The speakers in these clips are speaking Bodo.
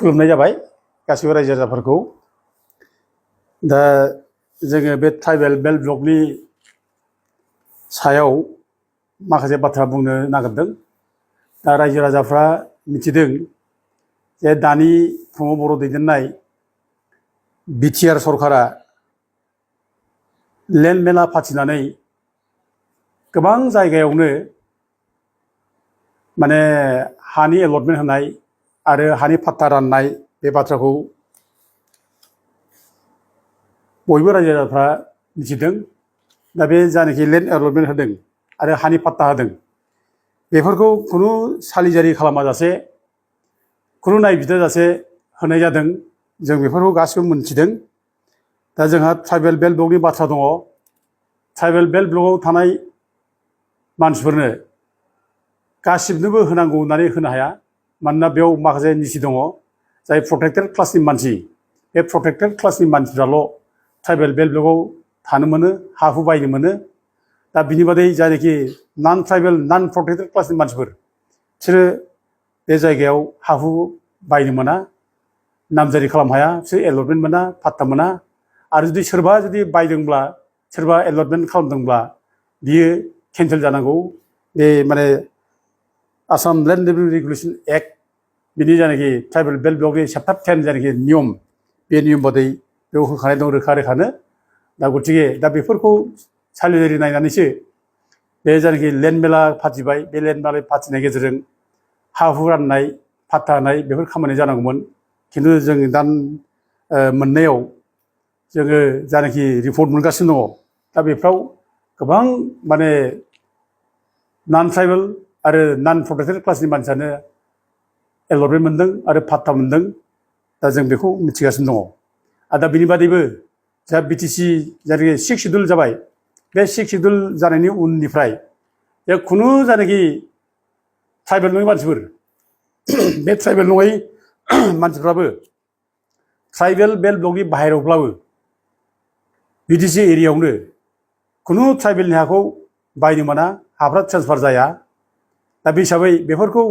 खुलुमनाय जाबाय गासैबो रायजो राजाफोरखौ। दा जोङो बे ट्राइबेल बेल्ट ब्लकनि सायाव माखासे बाथ्रा बुंनो नागिरदों। दा रायजो राजाफ्रा मिथिदों जे दानि प्रमद बर' दैदेननाय बिटिआर सरकारा लेन्ड मेला फाथिनानै गोबां जायगायावनो माने हानि एलटमेन्ट होनाय आरो हानि फाट्टा राननाय बे बाथ्राखौ बयबो रायजो राजाफ्रा मिथिदों। दा बे जानाखि लेन्ड एलटमेन्ट होदों आरो हानि फाट्टा होदों बेफोरखौ खुनु सालिजारि खालामाजासे खुनु नायबिजिराजासे होनाय जादों। जों बेफोरखौ गासिबो मोनथिदों। दा जोंहा ट्राइबेल बेल्ट ब्लकनि बाथ्रा दङ। ट्राइबेल बेल्ट ब्लकआव थानाय मानसिफोरनो गासिबनोबो होनांगौ होननानै होनो हाया। मानोना बेयाव माखासे निसि दङ। जाय प्रटेक्टेड क्लासनि मानसि बे प्रटेक्टेड क्लासनि मानसिफ्राल' ट्राइबेल बेल्ट ब्लकआव थानो मोनो, हा हु बायनो मोनो। दा बिनि बादै जायनाखि नन ट्राइबेल नन प्रटेक्टेड क्लासनि मानसिफोर बिसोरो बे जायगायाव हा हु बायनो मोना, नामजारि खालामनो हाया, बिसोर एलटमेन्ट मोना, फाट्टा मोना। आरो जुदि सोरबा बायदोंब्ला सोरबा एलटमेन्ट खालामदोंब्ला बियो केन्सेल जानांगौ। बे माने आसाम लेन्ड रेगुलेसन एक्ट बिनि जायनाखि ट्राइबेल बेल्ट ब्लकनि चेप्टार 10 जायनाखि नियम बे नियम बादै बेयाव होखानाय दं रोखा रोखानो। दा गतिके दा बेफोरखौ सालिजारि नायनानैसो बे जायनाखि लेन्ड मेला फाथिबाय बे लेन्ड मेला फाथिनायनि गेजेरजों हा हु राननाय फाट्टा होनाय बेफोर खामानि जानांगौमोन। खिन्थु जों दा मोननायाव जोङो जायनाखि रिपर्ट मोनगासिनो दङ दा बेफ्राव गोबां माने नन ट्राइबेल आरो नन प्रटेक्टेड क्लासनि मानसियानो एलटमेन्ट मोनदों आरो फाट्टा मोनदों। दा जों बेखौ मिथिगासिनो दङ। आरो दा बिनि बादैबो जोंहा बिटिसि जायनाखि 6 सिडुल जाबाय बे 6 सिडुल जानायनि उननिफ्राय जे खुनु जायनाखि ट्राइबेल नङै मानसिफोर बे ट्राइबेल नङै मानसिफ्राबो ट्राइबेल बेल्ट ब्लकनि बाहेरायावब्लाबो बिटिसि एरियायावनो खुनु ट्राइबेलनि हाखौ बायनो मोना, हाफ्रा ट्रेन्सफार जाया। दा बे हिसाबै बेफोरखौ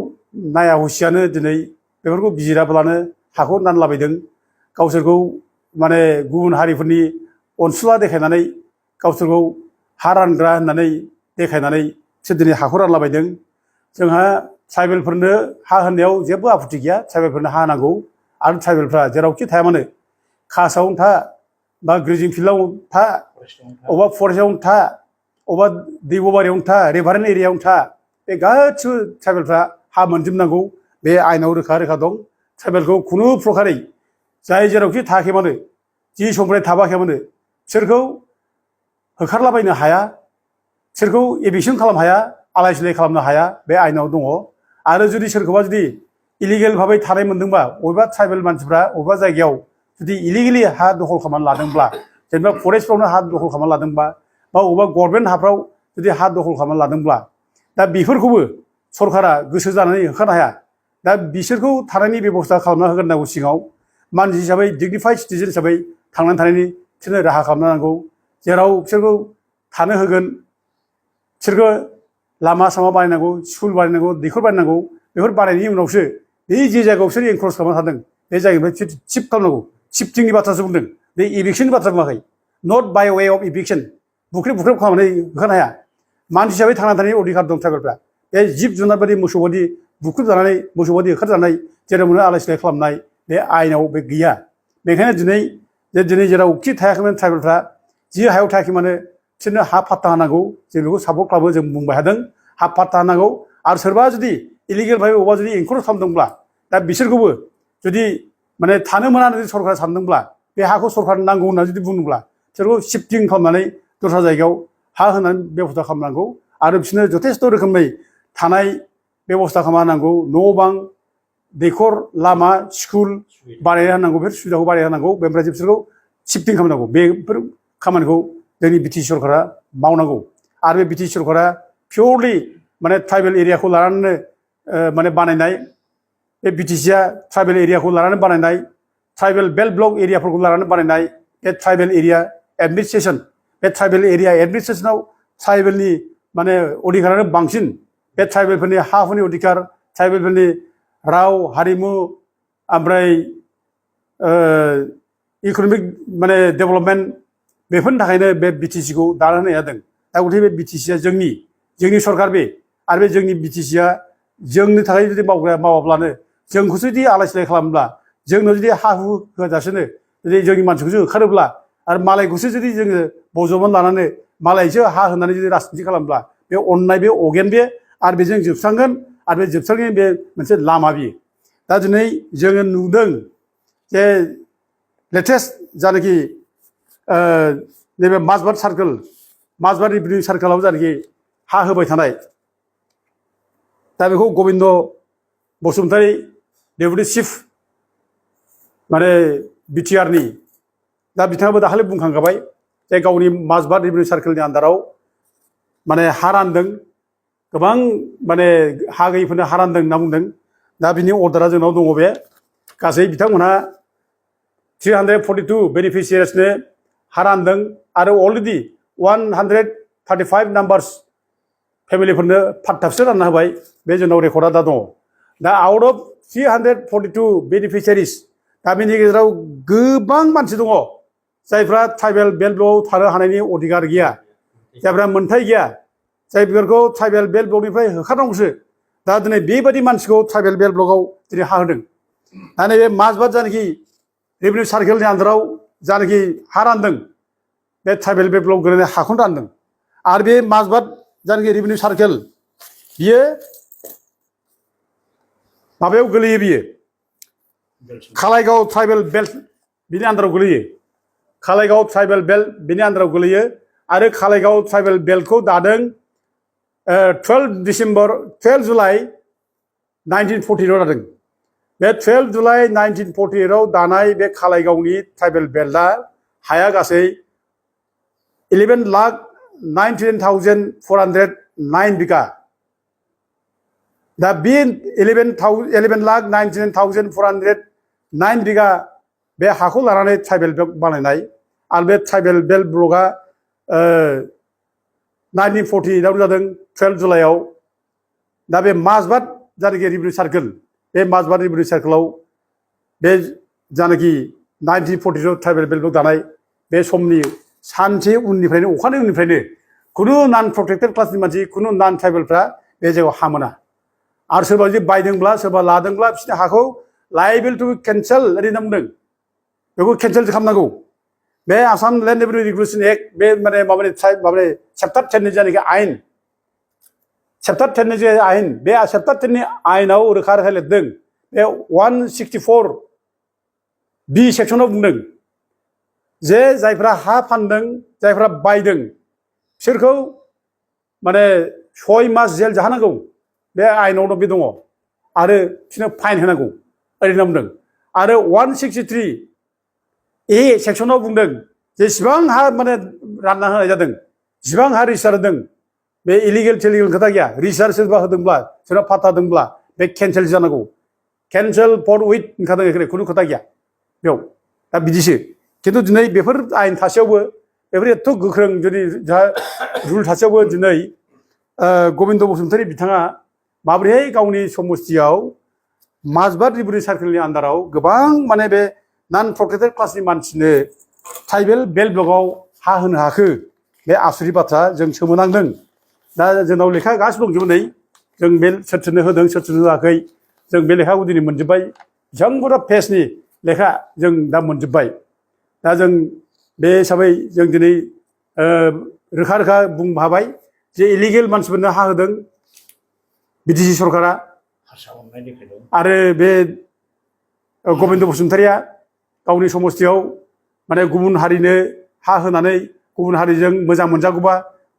नाया हसियानो दिनै बेफोरखौ बिजिराब्लानो हाखौ रानलाबायदों। गावसोरखौ माने गुबुन हारिफोरनि अनसुला देखायनानै गावसोरखौ हा रानग्रा होननानै देखायनानै बिसोर दिनै हाखौ रानलाबायदों। जोंहा ट्राइबेलफोरनो हा होनायाव जेबो आपत्ति गैया। ट्राइबेलफोरनो हा नांगौ। आरो ट्राइबेलफ्रा जेरावखि थाया मानो, कासआवनो था बा ग्रेजिं फिल्डआवनो था, अबेबा फरेस्टआवनो था, अबेबा दैब'बारियावनो था, रिभारेन्ट एरियायावनो था, बे गासिबो ट्राइबेलफ्रा हा मोनजोबनांगौ। बे आयेनाव रोखा रोखा दं। ट्राइबेलखौ खुनु प्रकारै जाय जेरावखि थायाखै मानो, जि समनिफ्राय थाबाखै मानो बिसोरखौ होखारलाबायनो हाया, बिसोरखौ एभिक्सन खालामनो हाया, आलाय सिलाय खालामनो हाया। बे आयेनाव दङ। आरो जुदि सोरखौबा जुदि इलिगेल भाबै थानाय मोनदोंबा, बबेबा ट्राइबेल मानसिफ्रा बबेबा जायगायाव जुदि इलिगेलि हा दखल खालामनानै लादोंब्ला, जेनेबा फरेस्टफ्रावनो हा दखल खालामनानै लादोंबा बा बबेबा गभर्नमेन्ट हाफ्राव जुदि हा दखल खालामनानै लादोंब्ला, दा बेफोरखौबो सरकारा गोसो जानानै होखारनो हाया। दा बिसोरखौ थानायनि बेबस्था खालामना होग्रोनांगौ। सिगाङाव मानसि हिसाबै डिगनिफाइड सिटिजेन हिसाबै थांनानै थानायनि बिसोरनो राहा खालामनो नांगौ। जेराव बिसोरखौ थानो होगोन, बिसोरखौ लामा सामा बानायनांगौ, स्कुल बानायनांगौ, दैखर बानायनांगौ। बेफोर बानायनायनि उनावसो बे जे जायगायाव बिसोर एनक्रस खालामना थादों बे जायगानिफ्राय शिफ्ट खालामनांगौ। शिफ्टिंनि बाथ्रासो बुंदों, बे इभिक्सननि बाथ्रा बुङाखै। नट बाय वे अफ इभिक्सन। बुख्रेब खालामनानै होखारनो हाया। मानसि हिसाबै थांनानै थानायनि अधिकार दं ट्राइबेलफ्रा। बे जिब जुनार बायदि मोसौ बायदि बुख्रेब जानानै मोसौ बायदि होखारजानाय जेराव मोनो आलाय सिलाय खालामनाय बे आयेनाव बे गैया। बेखायनो दिनै जेरावखि थायाखैमोन ट्राइबेलफ्रा जि हायाव थायाखै मानो बिसोरनो हा फाट्टा होनांगौ। जों बेखौ सापर्ट खालामो। जों बुंबाय थादों हा फाट्टा होनांगौ। आरो सोरबा जुदि इलिगेल भाबै बबेबा जुदि एनक्रस खालामदोंब्ला, दा बिसोरखौबो जुदि माने थानो मोना होननानै सरकारा सानदोंब्ला, बे हाखौ सरकारनो नांगौ होननानै जुदि बुंदोंब्ला बिसोरखौ शिफ्टिं खालामनानै दस्रा जायगायाव हा होनानै बेबस्था खालामनांगौ। आरो बिसोरनो जथेस्थ' रोखोमै थानाय बेबस्था खालामनांगौ। न' बां, दैखर, लामा, स्कुल बानायना होनांगौ। बेफोर सुबिदाखौ बानायना होनांगौ। बेनिफ्राय बिसोरखौ शिफ्टिं खालामनांगौ। बेफोर खामानिखौ जोंनि बिटिसि सरकारा मावनांगौ। आरो बे बिटिसि सरकारा पियरलि माने ट्राइबेल एरियाखौ लानानैनो माने बानायनाय, बे बिटिसिआ ट्राइबेल एरियाखौ लानानै बानायनाय, ट्राइबेल बेल्ट ब्लक एरियाफोरखौ लानानै बानायनाय बे ट्राइबेल एरिया एडमिनिस्ट्रेसन। बे ट्राइबेल एरिया एडमिनिस्ट्रेसनाव ट्राइबेलनि माने अधिकारानो बांसिन। बे ट्राइबेलफोरनि हा हुनि अधिकार, ट्राइबेलफोरनि राव हारिमु ओमफ्राय इकनमिक माने डेभेलपमेन्ट बेफोरनि थाखायनो बे बिटिसिखौ दाना होनाय जादों दा गथे बे बिटिसिया जोंनि सरकार बे आरो बे जोंनि बिटिसिया जोंनि थाखाय जुदि मावाब्लानो जोंखौ जुदि आलाय सिलाय खालामब्ला जोंनो जुदि हा हु होजासेनो जुदि जोंनि मानसिखौसो होखारोब्ला आरो मालायखौसो जुदि जोङो बजबनानै लानानै मालायसो हा होनानै जुदि राजनिति खालामब्ला बे अननाय बे अगेन बे आरो बेजों जोबस्रांगोन आरो बे जोबस्रांनायनि बे मोनसे लामा बियो दा दिनै जोङो नुदों जे लेटेस्ट जानाखि नैबे माजबाद सार्कोल माजबाद रिभिनिउ सार्कोलाव जानाखि हा होबाय थानाय दा बेखौ गबिन्द बसुमतारी डेपुटि चिफ माने बिटिआरनि दा बिथाङाबो दाखालि बुंखांखाबाय जे गावनि माजबाद रिभिनिउ सार्कोलनि आन्दाराव माने हा रानदों गोबां माने हा गैयिफोरनो हा रानदों होनना बुंदों दा बिनि अर्डारा जोंनाव दङ बे गासै बिथांमोनहा 342 बेनिफिसियारिसनो हा रानदों आरो अलरेडि 135 नाम्बार्स फेमिलिफोरनो फाट्टाबसो रानना होबाय बे जोंनाव रेकर्डआ दा दङ दा आउट अफ 342 बेनिफिसियारिस दा बेनि गेजेराव गोबां मानसि दङ जायफ्रा ट्राइबेल बेल्ट ब्लकआव थानो हानायनि अधिकार गैया जायफ्रा मोन्थाय गैया जायफोरखौ ट्राइबेल बेल्ट ब्लकनिफ्राय होखारनांगौसो दा दिनै बेबायदि मानसिखौ ट्राइबेल बेल्ट ब्लकआव दिनै हा होदों दा नैबे माजबाद जानाखि रेभिनिउ सार्केलनि आन्दाराव जानाखि हा रानदों बे ट्राइबेल बेल्ट ब्लक गोलैनाय हाखौनो रानदों आरो बे माजबाद जानाखि रेभिनिउ सार्केल बियो माबायाव गोलैयो बियो खालायगाव ट्राइबेल बेल्ट बिनि आन्दाराव गोलैयो खालायगाव ट्राइबेल बेल्ट बिनि आन्दाराव गोलैयो आरो खालायगाव ट्राइबेल बेल्टखौ दादों 12 जुलाइ 1948 आव दादों बे 12 जुलाइ 1948 आव दानाय बे खालायगावनि ट्राइबेल बेल्टआ हाया गासै 11,19,409 बिघा दा बे 11,19,409 बिघा बे हाखौ लानानै ट्राइबेल बेल्ट बानायनाय आरो बे ट्राइबेल बेल्ट ब्लकआ 1948 आव जादों 12 जुलाइआव दा बे माजबाद जानाखि रेभिनिउ सार्कोल बे माजबाद रेभिनिउ सार्कोलाव बे जानाखि 1948 ट्राइबेल बेल्ट ब्लक दानाय बे समनि सानसे उननिफ्रायनो अखानायै उननिफ्रायनो खुनु नन प्रटेक्टेड क्लासनि मानसि खुनु नन ट्राइबेलफ्रा बे जायगायाव हा मोना आरो सोरबा जुदि बायदोंब्ला सोरबा लादोंब्ला बिसोरनि हाखौ लायबेल टु केन्सेल ओरै होनना बुंदों बेखौ केन्सेल खालामनांगौ बे Assam land revenue regulation act बे माने माबानि चेप्टार 10 नि जानाखि आयेन चेप्टार 10 नि जे आयेन बे चेप्टार 10 नि आयेनाव रोखा रोखा लिरदों बे 164 बि सेक्सनाव बुंदों जे जायफ्रा हा फानदों जायफ्रा बायदों बिसोरखौ माने 6 मास जेल जाहोनांगौ बे आयेनावनो बे दङ आरो बिसोरनो फाइन होनांगौ ओरै होनना बुंदों आरो 163 ए सेक्सनाव बुंदों जेसेबां हा माने रानना होनाय जादों जेसेबां हा रेजिस्टार होदों बे इलिगेल टेलिगेल खोथा गैया रेजिस्टार सोरबा होदोंब्ला सोरबा फाटा होदोंब्ला बे केन्सेल जानांगौ केन्सेल फर उइथ होनखादों खुनु खोथा गैया बेयाव दा बिदिसो खिन्थु दिनै बेफोर आयेन थासेयावबो बेफोर एथ' गोख्रों जुदि रुल थासेयावबो दिनै गबिन्द बसुमतारी बिथाङा माबोरैहाय गावनि समस्तियाव माजबाद रेभिनिउ सार्केलनि आन्दाराव गोबां माने बे नन प्रटेक्टेड क्लासनि मानसिनो ट्राइबेल बेल्ट ब्लकआव हा होनो हाखो बे आसुरित बाथ्रा जों सोमोनांदों दा जोंनाव लेखा गासिबो दंजोबो नै जों बे सोरनो होदों सोरनो होआखै जों बे लेखाखौ दिनै मोनजोब्बाय बेसेबां बुरजा पेजनि लेखा जों दा मोनजोब्बाय दा जों बे हिसाबै जों दिनै रोखा रोखा बुंनो हाबाय जे इलिगेल मानसिफोरनो हा होदों बिटिसि सरकारा आरो बे गबिन्द बसुमतारीया गावनि समस्तियाव माने गुबुन हारिनो हा होनानै गुबुन हारिजों मोजां मोनजागौबा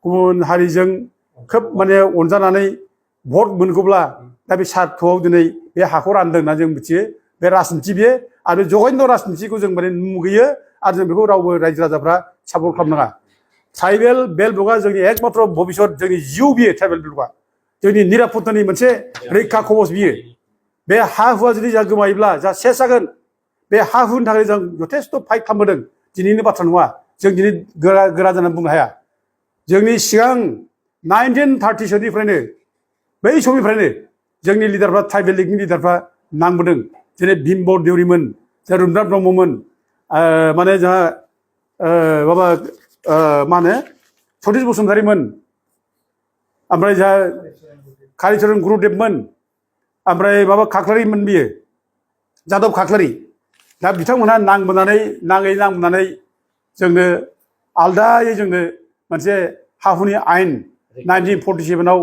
गुबुन हारिजों खोब माने अनजानानै भट मोनगौब्ला दा बे सार्थआव दिनै बे हाखौ रानदों होनना जों मिथियो बे राजनिति बियो आरो जघन्य राजनितिखौ जों माने मुगैयो आरो जों बेखौ रावबो रायजो राजाफ्रा सापर्ट खालामनाङा ट्राइबेल बेल्ट ब्लकआ जोंनि एकमात्र भबिष्यत जोंनि जिउ बियो ट्राइबेल बेल्ट ब्लकआ जोंनि निरापत्तानि मोनसे रैखा कवच बियो बे हा हुआ जुदि जोंहा गोमायोब्ला जोंहा सेस जागोन बे हा हुनि थाखाय जों जथेस्थ' फाइट खालामबोदों दिनैनि बाथ्रा नङा जों दिनै गोरा जानानै बुंनो हाया जोंनि सिगां 1930 सोनिफ्रायनो बै समनिफ्रायनो जोंनि लिडारफ्रा ट्राइबेल लिगनि लिडारफ्रा नांबोदों जेरै भीमबर देउरिमोन रुपनाथ ब्रह्ममोन माने जोंहा माबा मा होनो सतिश बसुमतारीमोन ओमफ्राय जोंहा कालिचरन गुरुदेबमोन ओमफ्राय माबा खाख्लारिमोन बियो जादब खाख्लारि दा बिथांमोनहा नांबोनानै जोंनो आलदायै जोंनो मोनसे हा हुनि आयेन 1947 आव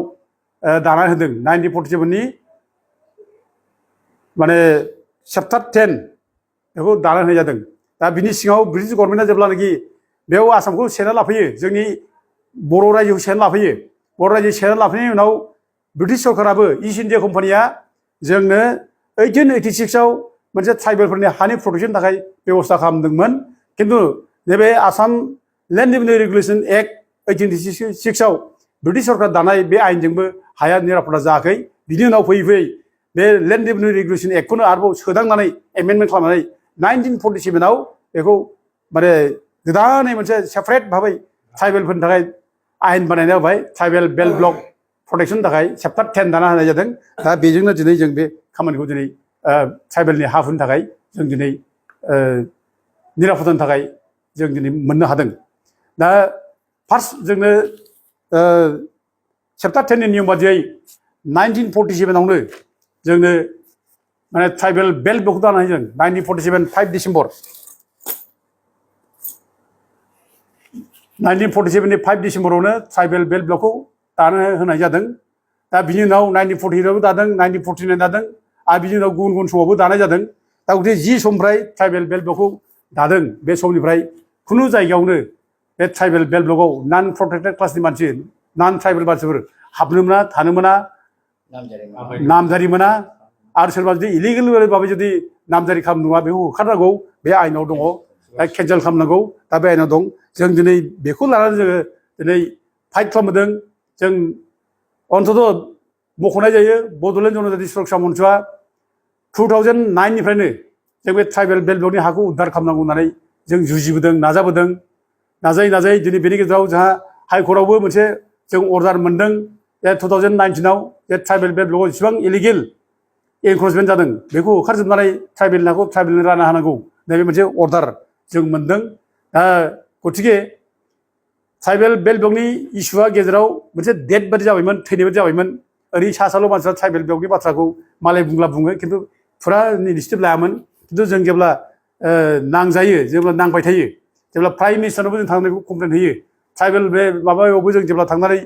दानानै होदों 1947 नि माने चैप्टार 10 बेखौ दानानै होनाय जादों दा बिनि सिङाव ब्रिटिश गभर्नमेन्टआ जेब्लानाखि बेयाव आसामखौ सेना लाफैयो जोंनि बर' रायजोखौ सेना लाफैयो बर' रायजो सेना लाफैनायनि उनाव ब्रिटिश सरकाराबो इस्ट इन्डिया कम्पानिया जोंनो 1886 आव मोनसे ट्राइबेलफोरनि हानि प्रटेक्शननि थाखाय बेबस्था खालामदोंमोन खिन्थु नैबे Assam land revenue regulation act 1886 आव ब्रिटिश सरकार दानाय बे आयेनजोंबो हाया निरापदा जायाखै बिनि उनाव फैयै बे लेन्ड रेभिनिउ रेगुलेसन एक्टखौनो आरोबाव सोदांनानै एमेन्डमेन्ट खालामनानै 1947 आव बेखौ माने गोदानै मोनसे सेपारेट भाबै ट्राइबेलफोरनि थाखाय आयेन बानायनाय जाबाय ट्राइबेल बेल्ट ब्लक प्रटेक्शननि थाखाय चैप्टार 10 दाना होनाय जादों दा बेजोंनो दिनै जों बे खामानिखौ दिनै ट्राइबेलनि हाफोरनि थाखाय जों दिनै निरापदानि थाखाय जों दिनै मोननो हादों दा फार्स्ट जोंनो चैप्टार 10 नि नियम बादियै 1947 आवनो जोंनो माने ट्राइबेल बेल्ट ब्लकखौ दाना होदों 1947 5 डिसेम्बर 1947 नि 5 डिसेम्बरावनो ट्राइबेल बेल्ट ब्लकखौ दानो होनाय जादों दा बिनि उनाव 1948 आवबो दादों 1949 दादों आरो बिनि उनाव गुबुन गुबुन समावबो दानाय जादों दा गथे जि समनिफ्राय ट्राइबेल बेल्ट ब्लकखौ दादों बे समनिफ्राय खुनु जायगायावनो बे ट्राइबेल बेल्ट ब्लकआव नन प्रटेक्टेड क्लासनि मानसि नन ट्राइबेल मानसिफोर हाबनो मोना थानो मोना नामजारि मोना आरो सोरबा जुदि इलिगेल भाबै जुदि नामजारि खालामनोबा बेखौ होखारनांगौ बे आयेनाव दङ दा केन्सेल खालामनांगौ दा बे आयेनाव दं जों दिनै बेखौ लानानै जोङो दिनै फाइट खालामदों जों अन्तत मख'नाय जायो बड'लेण्ड जनजाति सुरक्षा मन्चआ 2009 निफ्रायनो जों बे ट्राइबेल बेल्ट ब्लकनि हाखौ उद्धार खालामनांगौ होननानै जों जुजिबोदों नाजाबोदों नाजायै दिनै बेनि गेजेराव जोंहा हाइकर्टआवबो मोनसे जों अर्डार मोनदों जे 2019 आव जे ट्राइबेल बेल्ट ब्लकआव जेसेबां इलिगेल एनक्रचमेन्ट जादों बेखौ होखारजोबनानै ट्राइबेलनि हाखौ ट्राइबेलनो रानना होनांगौ नैबे मोनसे अर्डार जों मोनदों दा गतिके ट्राइबेल बेल्ट ब्लकनि इस्युआ गेजेराव मोनसे डेट बादि जाबायमोन थैनाय बादि जाबायमोन ओरै साल' मानसिफ्रा ट्राइबेल ब्लकनि बाथ्राखौ मालाय बुंला बुङो खिन्थु फुरा इनिसियेटिभ लायामोन खिन्थु जों जेब्ला नांजायो जेब्ला नांबाय थायो जेब्ला प्राइम मिनिस्टारनोबो जों थांनानै कमप्लेन होयो ट्राइबेल बे माबायावबो जों जेब्ला थांनानै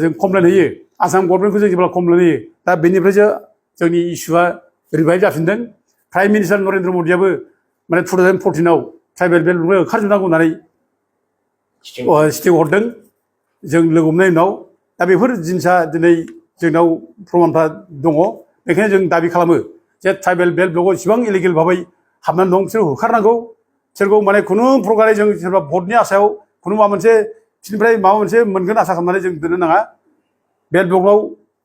जों कमप्लेन होयो आसाम गभर्नमेन्टखौ जों जेब्ला कमप्लेन होयो दा बेनिफ्रायसो जोंनि इस्युआ रिभाइभ जाफिनदों प्राइम मिनिस्टार नरेन्द्र मदियाबो माने 2014 आव ट्राइबेल बेल्ट ब्लकखौ होखारजोबनांगौ होननानै स्टे हरदों जों लोगो हमनायनि उनाव दा बेफोर जिनिसा दिनै जोंनाव प्रमानफ्रा दङ बेखायनो जों दाबि खालामो जे ट्राइबेल बेल्ट ब्लकआव इसेबां इलिगेल भाबै हाबनानै दं बिसोरखौ होखारनांगौ बिसोरखौ माने खुनु प्रकारै जों सोरबा भटनि आसायाव खुनु माबा मोनसे बिसोरनिफ्राय माबा मोनसे मोनगोन आसा खालामनानै जों दोननो नाङा बेल्ट ब्लकआव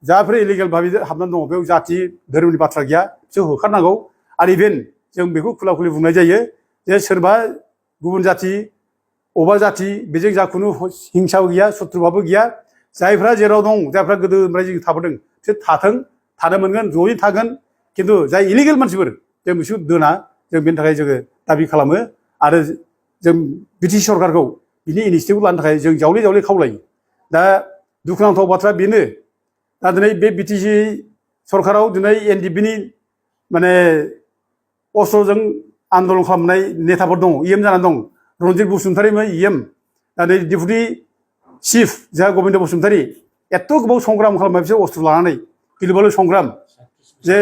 जायफोर इलिगेल भाबै हाबनानै दङ बेयाव जाति धोरोमनि बाथ्रा गैया बिसोर होखारनांगौ आरो इभेन जों बेखौ खुला खुलि बुंनाय जायो जे सोरबा गुबुन जाति अबा जाति बेजों जा खुनु हिंसाबो गैया सुथ्रुबाबो गैया जायफ्रा जेराव दं जायफ्रा गोदोनिफ्राय जों थाबोदों बिसोर थानो मोनगोन जयै थागोन खिन्थु जाय इलिगेल मानसिफोर जों बिसोर दोना जों बेनि थाखाय जोङो दाबि खालामो आरो जों बिटिसि सरकारखौ बिनि इनिसियेटिभ लानो थाखाय जों जावले खावलायो दा दुखुनांथाव बाथ्रा बेनो दा दिनै बे बिटिसि सरकाराव दिनै एनडिएफबि माने अस्त्रजों आन्दलन खालामनाय नेताफोर दङ इएम जानानै दं रन्जित बसुमतारीमोन इएम दा नै डिपुटि चिफ जोंहा गबिन्द बसुमतारी एथ' गोबाव संग्राम खालामबाय बिसोर अस्त्र लानानै गिलुबालु संग्राम जे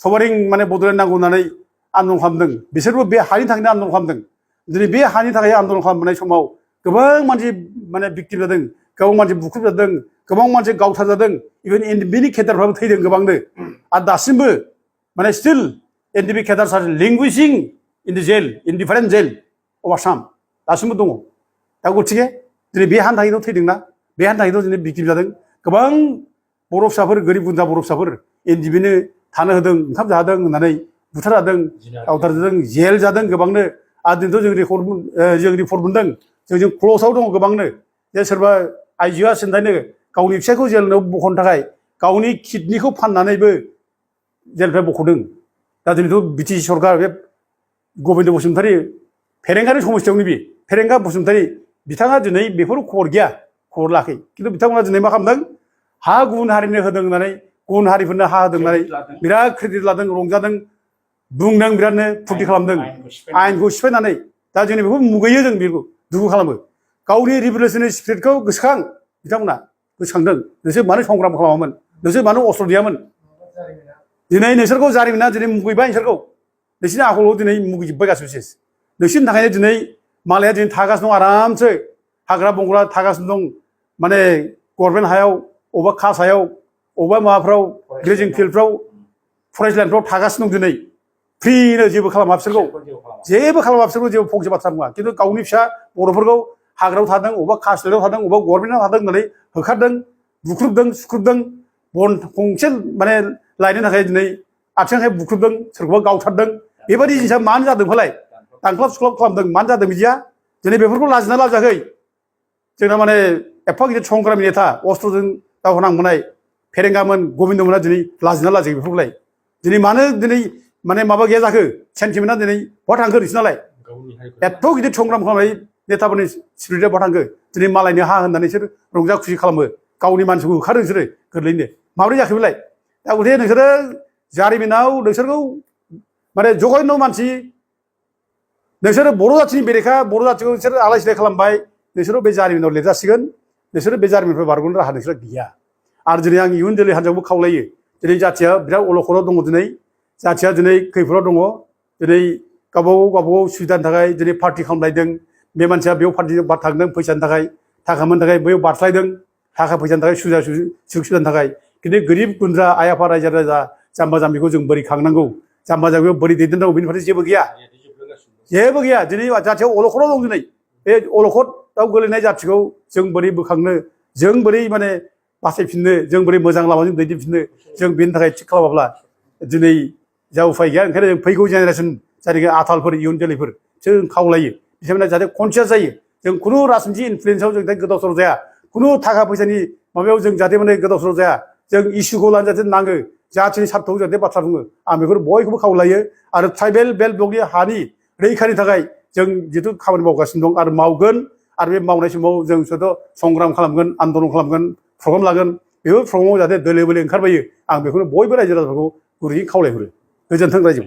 सबारिं माने बड'लेण्ड नांगौ होननानै आन्दलन खालामदों बिसोरबो बे हानि थाखायनो आन्दलन खालामदों दिनै बे हानि थाखाय आन्दलन खालामनाय समाव गोबां मानसि माने भिक्टिम जादों गोबां मानसि बुख्रुब जादों गोबां मानसि गावथार जादों इभेन एनडिएफबिनि केडारफ्राबो थैदों गोबांनो आरो दासिमबो माने still NDFB cadres are languishing in the jail in different jail of Assam दासिमबो दङ दा गतिके दिनै बे हानि थाखायनो थैदोंना बे हानि थाखायनो दिनै भिक्टिम जादों गोबां बर' फिसाफोर गोरिब गुन्द्रा बर' फिसाफोर एनडिएफबिनो थानो होदों ओंखाम जाहोदों होननानै बुथारजादों गावथार जादों जेल जादों गोबांनो आरो दिनैथ' जों रिपर्ट मोनदों जों क्ल'सआव दङ गोबांनो जे सोरबा आइजोआ सिन्थायनो गावनि फिसायखौ जेलाव बख'नो थाखाय गावनि किडनिखौ फाननानैबो जेलनिफ्राय बख'दों दा दिनैथ' बिटिसि सरकार बे गबिन्द बसुमतारी फेरेंगानि समस्थियावनि फेरेंगा बसुमतारी बिथाङा दिनै बेफोर खबर गैया खबर लाखै खिन्थु बिथांमोना दिनै मा खालामदों हा गुबुन हारिनो होदों होननानै गुबुन हारिफोरनो हा होदों होननानै बिराद क्रेडिट लादों रंजादों बुंदों बिरादनो फुरथि खालामदों आयेनखौ सिफायनानै दा जोंनि बेखौ मुगैयो जों बेखौ दुखु खालामो गावनि रिभलिउसननि स्पिरिटखौ गोसोखां बिथांमोना गोसोखांदों नोंसोर मानो संग्राम खालामामोन नोंसोर मानो अस्त्र गैयामोन दिनै नोंसोरखौ जारिमिना दिनै मुगैबाय नोंसोरखौ नोंसोरनि आखलाव दिनै मुगैजोब्बाय गासिबो सेस नोंसोरनि थाखायनो दिनै मालाया दिनै थागासिनो दं आरामसो हाग्रा बंग्रा थागासिनो दं माने गभर्नमेन्ट हायाव अबेबा कास हायाव अबेबा माबाफ्राव ग्रेजिं फिल्डफ्राव फरायसालिफ्राव थागासिनो दं दिनै फ्रिनो जेबो खालामा बिसोरखौ जेबो खालामा बिसोरखौ जेबो फंसे बाथ्रा बुङा खिन्थु गावनि फिसा बर'फोरखौ हाग्रायाव थादों अबेबा कासलेटआव थादों अबेबा गभर्नमेन्टआव थादों होननानै होखारदों बुख्रुबदों सुख्रुबदों बन गंसे माने लायनो थाखाय दिनै आथिं आखाइ बुख्रुबदों सोरखौबा गावथारदों बेबायदि जिनिसा मानो जादों फालाय दांख्लाब सुख्लाब खालामदों मानो जादों बिदिया दिनै बेफोरखौ लाजिना लाजाखै जोंना माने एफा गिदिर संग्रामि नेता अस्त्रजों दावहा नांबोनाय फेरेंगामोन गबिन्दमोना दिनै लाजिना लाजाखै बेफोरखौलाय दिनै मानो दिनै माने माबा गैया जाखो सेन्टिमेन्टआ दिनै बहा थांखो नोंसोरनालाय एथ' गिदिर संग्राम खालामनाय नेताफोरनि स्पिरिटआ बहा थांखो दिनै मालायनो हा होननानै बिसोर रंजा खुसि खालामो गावनि मानसिखौ होखारो बिसोरो गोरलैनो माबोरै जाखो बेलाय दा गथिखे नोंसोरो जारिमिनाव नोंसोरखौ माने जघन्य मानसि नोंसोरो बर' जाथिनि बेरेखा बर' जाथिखौ नोंसोरो आलाय सिलाय खालामबाय नोंसोरो बे जारिमिनाव लिरजासिगोन नोंसोरो बे जारिमिननिफ्राय बारग'नो राहा नोंसोरा गैया आरो दिनै आं इयुन जोलै हान्जायावबो खावलायो दिनै जाथिया बिराद अलखदाव दङ दिनै जाथिया दिनै खैफोदाव दङ दिनै गावबागाव सुबिदानि थाखाय दिनै पार्टि खालामलायदों बे मानसिया बेयाव पार्टि थांदों फैसानि थाखाय थाखा मोननो थाखाय बैयाव बारस्लायदों थाखा फैसानि थाखाय सुबिदा सुजुग सुबिदानि थाखाय खिन्थु गोरिब गुन्द्रा आइ आफा रायजो राजा जाम्बा जाम्बिखौ जों बोरै खांनांगौ जाम्बा जाम्बिखौ बोरै दैदेननांगौ बेनि फारसे जेबो गैया दिनै जाथियाव अलखदाव दं दिनै बे अलखदाव गोलैनाय जाथिखौ जों बोरै बोखांनो जों बोरै माने बासायफिननो जों बोरै मोजां लामाजों दैदेनफिननो जों बेनि थाखाय थिग खालामाब्ला दिनै जा उफाय गैया ओंखायनो जों फैगौ जेनेरेसन जायनाखि आथालफोर इयुन जोलैफोर जों खावलायो बिथांमोना जाहाथे कनसियास जायो जों खुनु राजनिथि इनफ्लुयेन्सआव जों गोदाव सोराव जाया खुनु थाखा फैसानि माबायाव जों जाहाथे माने गोदाव सोराव जाया जों इसुखौ लानो जाहाथे नाङो जाथिनि सार्थखौ जाहाथे बाथ्रा बुङो आं बेफोर बयखौबो खावलायो आरो ट्राइबेल बेल्ट ब्लकनि हानि रैखानि थाखाय जों जिथु खामानि मावगासिनो दं आरो मावगोन आरो बे मावनाय समाव जों संग्राम खालामगोन आन्दलन खालामगोन प्रग्राम लागोन बेफोर प्रग्रामाव जाहाथे दोलो बोलो ओंखारबोयो आं बेखौनो बयबो रायजो राजाफोरखौ गुरैयै खावलायहरो गोजोन्थों रायजो